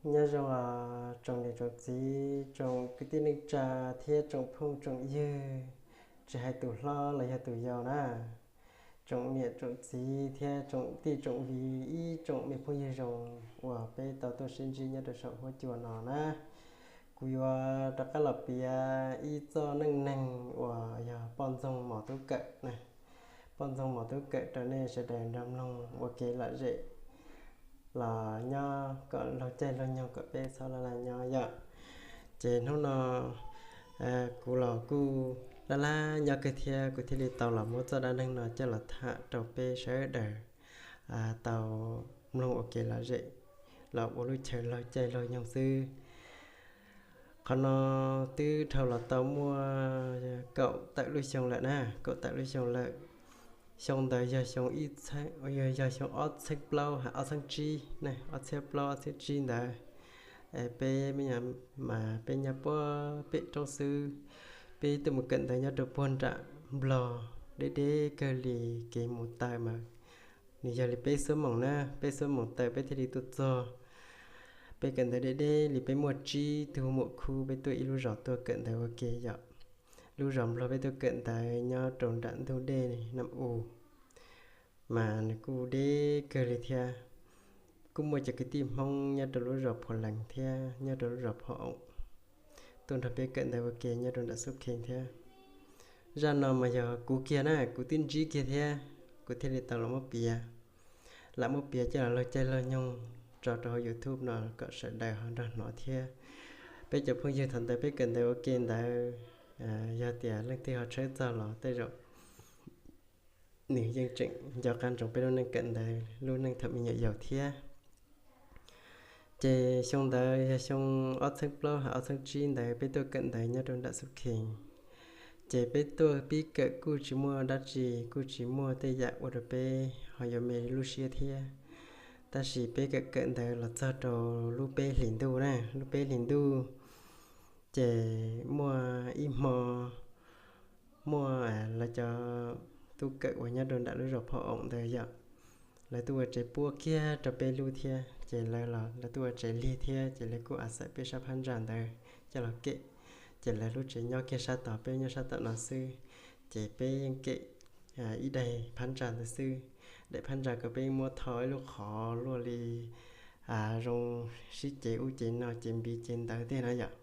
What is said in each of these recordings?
Nyob zoo os tsoom niam tsoom txiv, tsoom kwv tij neej tsa thiab tsoom phooj tsoom ywg, tsis hais tus hlob los yog tus yau na, tsoom niam tsoom txiv thiab tsoom tij tsoom viv, ib tsoom me phooj ywg zoo uas peb tau tuaj sib ntsib nyob rau saum huab cua no na. Kuv yuav rov qab los piav ib txoj neej neeg uas yog poj ntxoog mos tub kawm na, poj ntxoog mos tub kawm rau nej sawv daws nrog mloog ua kev lom zem los nyob kom laug caij laug nyoog kom peb txhob laj laj nyob yom. Ces hnub no kuv los kuj laj laj nyob kawg thiab, kuv thiaj li tau los muab txoj dab neeg no coj los tham rau peb sawv daws tau mloog ua kev lom zem los ua lub chaw laug caij laug nyoog xwb. Qhov no twb dhau los tau muaj kaum tawm lub xyoo lawm na, kaum tawm lub xyoo lawm. Xyoo ntawd yog xyoo ib, yog xyoo ob txheeb plaub, ob txheeb tsib, ob txhiab plaub ob txhiab tsib ntawd. Peb mas peb nyob puag pem roob xwb, peb tuaj mus kawm ntawv nyob rau puag nram Nplog, deb deb kawg li, kev mus taw mas nws yog li peb xuab moos na, peb xuab moos taw peb thiaj li tuaj txog. Peb kawm ntawv deb deb li, peb muaj tsib tug muam khub, peb tuaj ib lub zos tuaj kawm ntawv ua ke yom. Lub zos Nplog peb tuaj kawm ntawv nyob rau nram ntug dej Nam U, mas nws kuj deb kawg li thiab. Kuj muaj cov kwv tij Hmoob nyob rau lub zos Phuv Lees thiab nyob rau lub zos Phov Oom tuaj nrog peb kawm ntawv ua ke nyob rau nram Xub Khees thiab. Zaj no mas yog kuv kiag na, kuv twb ntsib kiag thiab, kuv thiaj li tau los muab piav. Lam muab piav coj los laug caij laug nyoog tso rau hauv YouTube no kom sawv daws ho nrog hnov thiab. Peb cov phooj ywg thaum ntawd peb kawm ntawv ua ke ntawd, yog tias leej twg ho tshawb txog los tej zaum nws yeej tseem nco qab ntsoov peb lub neej kawm ntawv, lub neej thaum me nyuam yaus thiab. Ces xyoo ntawd yog xyoo ob txheeb plaub hais ob txheeb tsib ntawd peb tuaj kawm ntawv nyob rau nram Xub Khees. Ces peb tuaj pib kawm kuj tsis muaj dab tsi, kuj tsis muaj tej yam ua rau peb ho yuav me lub siab thiab. Tab sis peb kawm kawm ntawv los txog rau lub peb hlis ntuj na, lub peb hlis ntuj, ces muaj ib hmo muaj lawv cov tub kawm uas nyob rau nram lub zos Phov Oom ntawd yom, lawv tuaj ua tsev puab kiag rau peb lub thiab, ces lawv los lawv tuaj ua tsev lig thiab, ces lawv kuj a xaim peb sab phab ntsa ntawd coj los kem. Ces lawv lub tsev nyob kiag sab tod, peb nyob sab tom no xwb, ces peb yeej kem ib daim phab ntsa ntawd xwb. Daim phab ntsa ko peb muab tho ib lub qhov luaj li zoo sib cev ub cev no, cev npiv cev ntawv tej no yom.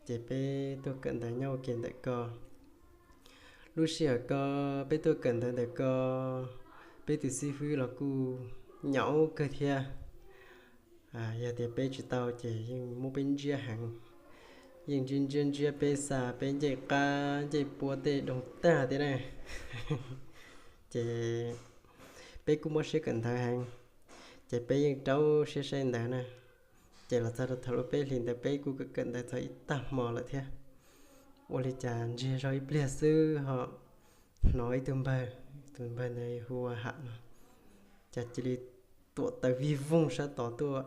Ces peb tuaj kawm ntawv nyob ua ke ntawm ko. Lub sij hawm ko peb tuaj kawm ntawv ntawm ko, peb tus xib fwb los kuj nyaum kawg thiab. Yog tias peb tsis tau ces yeej muab peb ntsiab heev, yeej ntsiab ntsiab ntsiab peb xa peb ncej qab ncej puab tej doog tag thiab na. Ces peb kuj mob siab kawm ntawv heev, ces peb yeej rau siab saib ntawv na. Ces los txog rau thaum lub peb hlis ntawd peb kuj kawm kawm ntawv txog ib tag hmo lawm thiab. Ua li cas ntsiag zog ib pliag xwb ho hnov ib tug npawg, tus npawg ntawd hu ua Ham no, cas cia li tuam taws vij voog sab tod tuaj.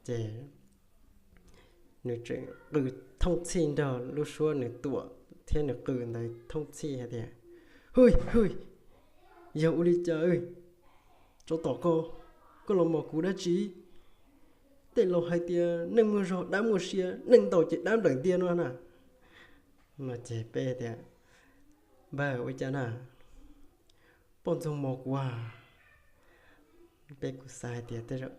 Ces nws tseem qw thooj txhij nrog lub suab nws tuam thiab nws qw ntawd thooj txhij hais tias, Hwj, hwj, yog ua li cas, tsov tom ko, koj los mos kuv dab tsi? Tej laus hais tias neeg muaj zog dab muaj sia, neeg ntau ces dab nplawm ntiag no na. No ces peb tias, Npawg, ua cas na? Poj ntxoog mos kuv a. Peb kuj xav hais tias tej zaum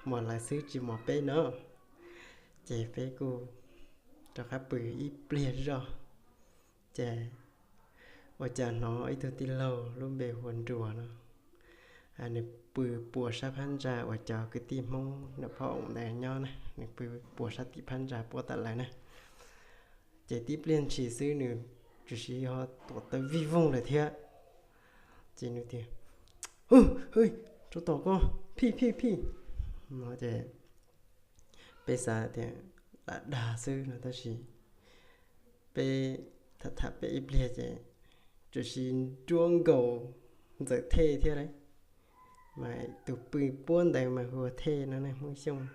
mos lawv xwb tsis mos peb no. Ces peb kuj rov qab pw ib pliag zog, ces ua cas hnov ib tug tij laug lub npe hu ua Nruas no, nws pw puas sab phab ntsa uas cov kwv tij Hmoob nram Phab Oom ntawd nyob na, nws pw puas sab tim phab ntsa puab tas lawm na. Ces tib pliag ntshis xwb nws tsuas siv ho tuam taws vij voog lawm thiab. Ces nws tias, Hwj, hwj, tsov tom ko, phij, phij, phij. No ces peb xav tias lam dag xwb no tab sis peb tham tham peb ib pliag ces tsuas siv nruab nkaus ntxawm Thej thiab lauj. Mas tus pw puab ntawd mas hu ua Thej no ne, Hmoob Xyooj.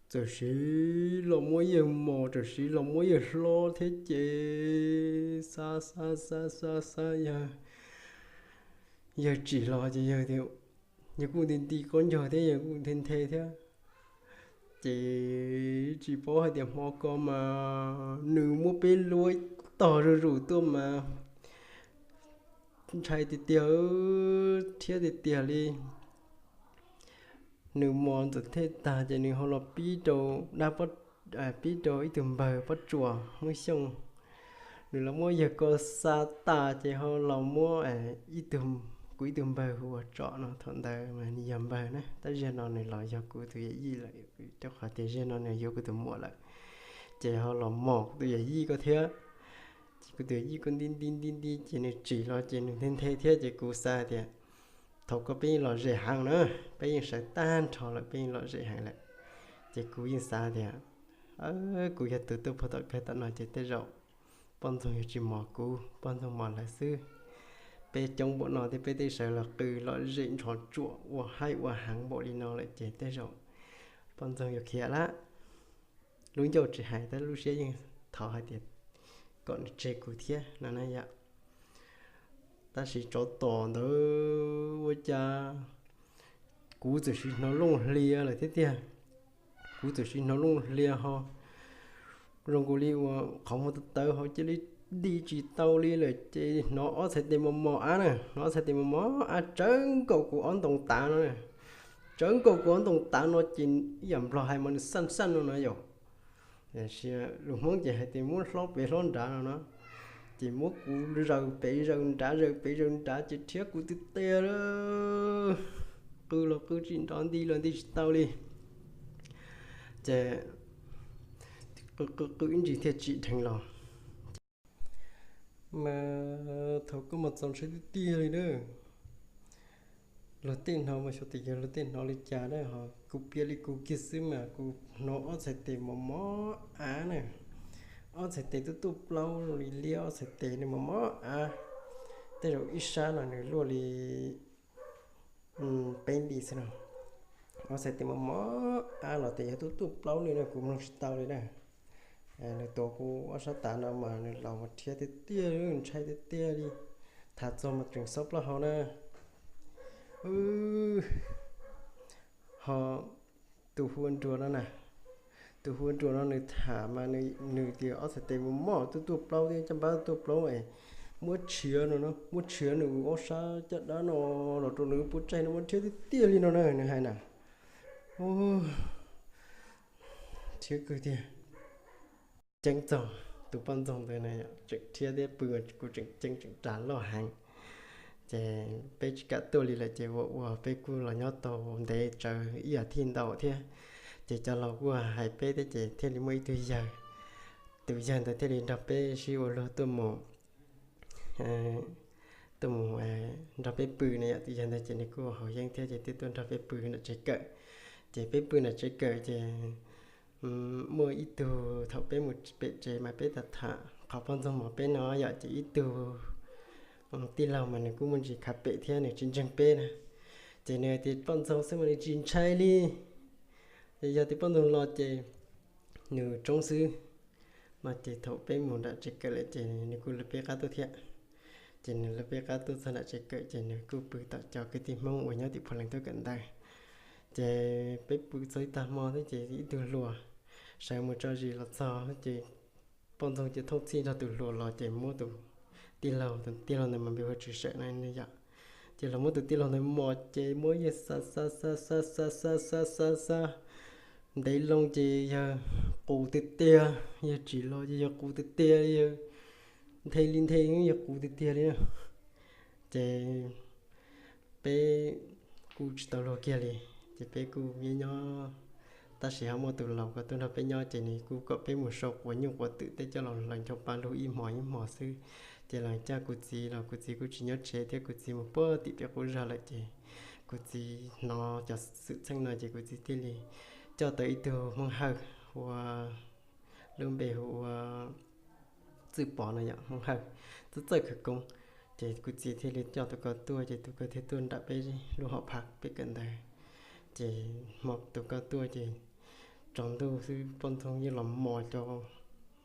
Txawm siv los muab yawg mos, txawm siv los muab yawg hlob thiab ces xab xab xab xab xab yawg, yawg tsim los ces yawg tias, yawg kuj nti nti qaub ncaug thiab yawg kuj nthe nthe thiab. Ces tsis paub hais tias hmo ko mas nws muab peb luab tog zuj zus tuaj mas ntshai tiag tiag thiab tiag tiag li. Nws mos ntxuam thej tag ces nws ho los pib rau dab, pib rau ib tug npawg Pob Tsuas Hmoob Xyooj. Nws los muab yawg ko xa tas ces ho los muab ib tug, kuv ib tug npawg hu ua Tsom no, thaum ntawd mas nws yog npawg na, tab sis no nws los yog kuv tus yawm yij lawm, rau qhov tias zaum no nws yuav kuv tus muam lawm. Ces ho los mos kuv tus yawm yij ko thiab. Ces kuv tus yawm yij ko nti nti nti nti ces nws tsim los ces nws nthe nthe thiab ces kuv xav tias thaum ko peb yeej lom zem heev na, peb yeej sawv tag nrho lawm, peb yeej lom zem heev lawm. Ces kuv yeej xav tias kuv yog tus tuaj puag tom kawg tom no ces tej zaum poj ntxoog yuav tsis mos kuv, poj ntxoog mos lawv xwb. Peb coob npaum no thiab peb twb sawv los qw lom zem ntxhov tsuam ua haib ua heev npaum li no lawm ces tej zaum poj ntxoog yuav khiav lawm. Lub ncauj tsis hais tab lub siab yeej thov hais tias kom nws tseg kuv thiab no na yom. Tab sis tsov tom ntawd ua cas kuv txawm sim hnov looj hlias lawm thiab tiag. Kuv txawm sim hnov looj hlias ho zoo nkaus li uas qhov muag tawv tawv ho cia li nti tsis tau li lawm ces hnov ob txhais tes mos mos av na, hnov ob txhais tes mos mos av tsawv nkaus kuv ob ntoo tav no. Tsawv nkaus kuv ob ntoo tav no ces ib yam Nplog hais mas nws xaj xaj no no yom. Lus Hmoob ces hais tias muab hlob pem hlob nrad no no. Ces muab kuv zaws pem zaws nrad, zaws pem zaws nrad ces rhiab kuv tiag tiag li. Qw los qw tsis nrov, nti los nti tsis tau li. Ces qw qw ib ntsis thiaj tsim dheev los. Mas thaum koj mas txaus ntshai tiag tiag li na. Luag tej hnov mas xyov tias yog luag tej hnov li cas na, ho kuv piav li kuv kiag xwb mas kuv hnov ob txhais tes mos mos av na. Ob txhais tes tuaj tuaj plaub li liab, ob txhais tes nws mos mos av. Tej zaum ib sab no nws luaj li peb nti xwb no. Ob txhais tes mos mos av los tias yog tuaj tuaj plaub li no kuv mloog tsis tau li na. Nws tuav kuv ob sab tav no mas nws laus mas rhiab tiag tiag, ntshai tiag tiag li. Tham txog mas tseem xob plaub hau na. Ho tus hu ua Nruas no na, tus hu ua Nruas no nws tham mas nws tias ob txhais tes mos mos tuaj tuaj plaub thiab caj npab tuaj plaub es muab tshiav no no, muab tshiav nws ob sab caj dab no los rau nws lub pob tsaig no mas rhiab tiag tiag li no na, nws hais na. Rhiab kawg tiag. Ceeb txog tus poj ntxoog ntawd na, tseem rhiab thiab pw, kuv tseem ceeb tseem ras loj heev. Ces peb tsis kam tuaj li lawm ces ua ua peb kuj los nyob tau ntev tsawv ib as thiv ntau thiab. Ces cov laus kuj hais peb thiab ces thiaj li muaj ib tug yawg, tus yawg ntawd thiaj li nrog peb sib ua luag tuaj mus, tuaj mus nrog peb pw na yom. Tus yawg ntawd ces nws kuj haus yeeb thiab ces twb tuaj nrog peb pw nram tsev kawm. Ces peb pw nram tsev kawm ces muaj ib tug, thaum peb mus pem tsev mas peb tham tham qhov poj ntxoog mos peb no yom, ces ib tug tij laug mas nws kuj muaj ntsis khav pem thiab nws tsis ntseeg peb na. Ces nws hais tias poj ntxoog xwb mas nws tsis ntshai li, ces yog tias poj ntxoog los ces nws tsoob xwb. No ces thaum peb mus nram tsev kawm lawm ces nws kuj lawv peb qab tuaj thiab. Ces nws lawv peb qab tuaj txog nram tsev kawm ces nws kuj pw tom cov kwv tij Hmoob uas nyob tim Phuv Leej tuaj kawm ntawv. Ces peb pw txog ib tag hmo thiab ces ib tug hluas sawv mus tso zis los txog ces poj ntxoog ces thooj txhij nrog tus hluas los ces muab tus tij laug, tus tij laug ntawd mas npe hu ua Tswv Sawm na yom. Ces los muab tus tij laug ntawd mos ces muab yawg xa xa xa xa xa xa xa xa xa ntev loo ces yawg qus tiag tiag, yawg tsim los ces yawg qus tiag tiag li, yawg nthe li nthe yawg qus tiag tiag li. Ces peb kuj tsis tau luag kiag li, ces peb kuj nyob nyob, tab sis ho muaj tus laus ko tuaj nrog peb nyob ces nws kuj kom peb mus sau quav nyuj quav twm tej coj los hlawv ncho pa lug ib hmos ib hmos xwb. Ces los coj kuv txiv los kuv txiv kuj tsis nyob tsev thiab, kuv txiv mus puag tim peb qub zog lawm ces kuv txiv hnov cov xwm txheej no ces kuv txiv thiaj li coj tau ib tug Hmoob Hawj ua, lub npe hu ua Txwj Pov no yom, Hmoob Hawj, txawj txawj khawv koob. Ces kuv txiv thiaj li coj tus ko tuaj ces tus ko thiaj tuaj nram peb lub hom phav peb kawm ntawv. Ces hmo tus ko tuaj ces tsaus ntuj xwb poj ntxoog yeej los mos cov,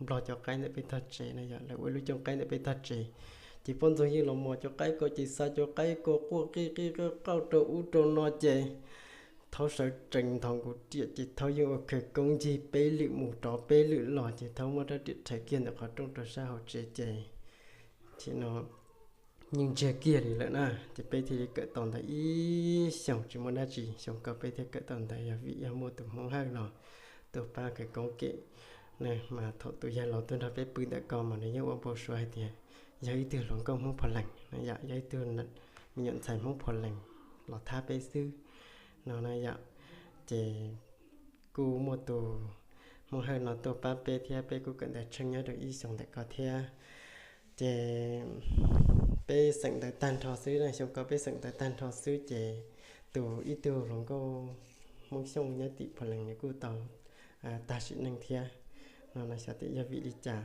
nplog cov qaib ntawm peb tog tsev na yom, lawv ua lub cooj qaib ntawm peb tog tsev. Ces poj ntxoog yeej los mos cov qaib ko ces xa cov qaib ko quaj qij qij qauj qauj rau ub rau no ces Thaub sawv tsees nthos nkaus riam ces Thaub yeej ua khawv koob ncig peb lwm mus rov peb lwm los ces Thaub muab rab riam rhais kiag ntawm qhov rooj rau sab hauv tsev ces, ces no yeej ntsiag kiag li lawm na. Ces peb thiaj li kawm tau ntawv ib xyoos tsis muaj dab tsi, xyoo ko peb thiaj kawm tau ntawv yog vim yog muaj tus Hmoob Hawj no tuaj pab khawv koob kem na. Mas thaum tus yawg laus tuaj nrog peb pw ntawm ko mas nws yeej ua npau suav hais tias yog ib tug hluas nkauj Hmoob Phuv Lees no yom, yog ib tug me nyuam ntxhais Hmoob Phuv Lees los thab peb xwb no na yom. Ces kuj muaj tus Hmoob Hawj no tuaj pab peb thiab peb kuj kawm ntawv tsheej nyob rau ib xyoos ntawm ko thiab. Ces peb xeem ntawv tag nrho xwb, xyoo ko peb xeem ntawv tag nrho xwb ces tus ib tug hluas nkauj Hmoob Xyooj nyob tim Phuv Lees nws kuj tau tag sim neej thiab no. Xyov tias yog vim li cas,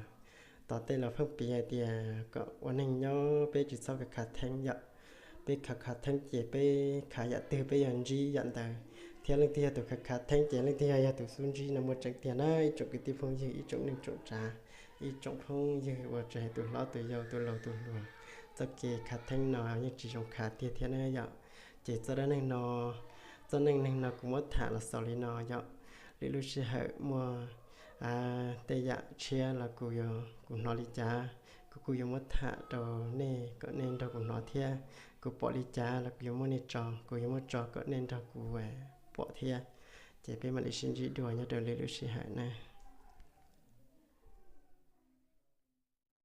tom tej los pheej piv hais tias kom ua neeg nyob peb tsis txhob khav khav theeb yom. Peb khav khav theeb ces peb khav yam twg peb yog ntsib yam ntawd, thiab leej twg yog tus khav khav theeb ces leej twg yog, yog tus xub ntsib no. Muaj tseeb tiag na ib tsoom kwv tij phooj ywg, ib tsoom neej tsoom tsav, ib tsoom phooj ywg uas tsis hais tus hlob tus yau tus laus tus hluas, txoj kev khav theeb no yeej tsis zoo khav tiag thiab na yom. Ces txoj dab neeg no, txoj neej neeg no kuv muab tham los xaus li no yom. Lwm lub sij hawm muaj tej yam tshiab los kuv, kuv hnov li cas kuv kuj yuav muab tham rau nej kom nej nrog kuv hnov thiab. Kuv pom li cas los kuv yuav muab nej tso, kuv yuav muab tso kom nej nrog kuv pom thiab. Ces peb mam li sib ntsib dua nyob rau lwm lub sij hawm na.